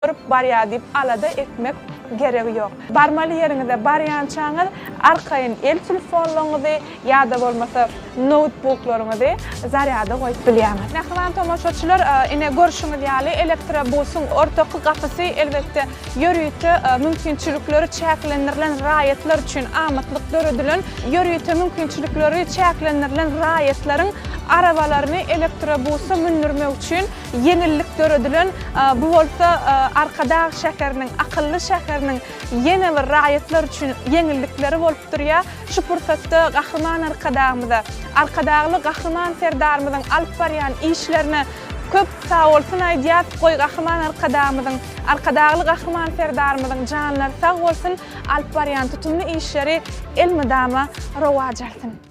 göterip barýar diýip alada etmek geregi ýok. Barmaly ýeriňize barýançaňyz arkaýyn el telefonlaryňyzy ýa-da bolmasa noutbuklaryňyzy zarýada goýup bilýäňiz. Mähriban tomaşaçylar, ine görşüňiz ýaly elektrobusyň ortaky gapysy elbetde ýörite mümkinçilikleri çäklendirilen raýatlar üçin amatlyk döredilen, ýörite mümkinçilikleri çäklendirilen raýatlaryň arabalaryny elektrobusa mündürmek üçin ýeňillik döredilen. Bu bolsa Arkadag şäheriniň, akylly şäheriniň ýene bir raýatlar üçin ýeňillikleri bolup durýar. Şu pursatda Gahryman Arkadagymyza, Arkadagly Gahryman Serdarymyzyň alyp barýan işlerine köp sagbolsun aýdýas. Goý Gahryman Arkadagymyzyň, Arkadagly Gahryman Serdarymyzyň janlary sag bolsun, alyp barýan tutumly işleri elmydama rowaç alsyn.